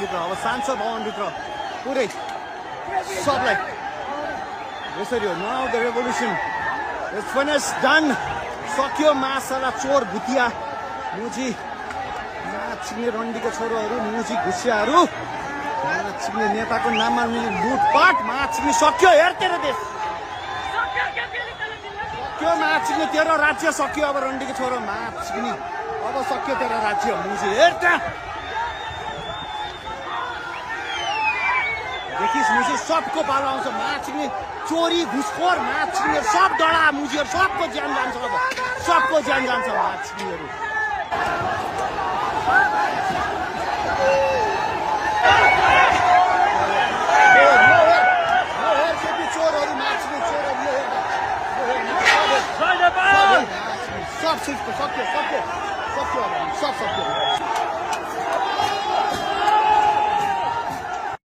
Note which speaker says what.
Speaker 1: भवनभित्र अब सांसद भवनभित्र पुरै सबलाई यसरी हो now the revolution is finish done सक्यो मासाला चोर भुतिया मुजी छिक्ने रन्डीको छोरोहरू मुजी घुसियाहरू छिक्ने नेताको नाममा लुटपाट छिक्ने सक्यो हेर तेरो देश सक्यो छिक्ने तेरो राज्य सक्यो अब रन्डीको छोरो छिक्ने अब सक्यो तेरो राज्य मुजी हेर त्यहाँ देखिस् मुजी सबको पालो आउँछ छिक्ने चोरी घुसखोर छिक्ने सब डडा मुजीहरू सबको ज्यान जान्छ अब सबको ज्यान जान्छ छिक्नेहरू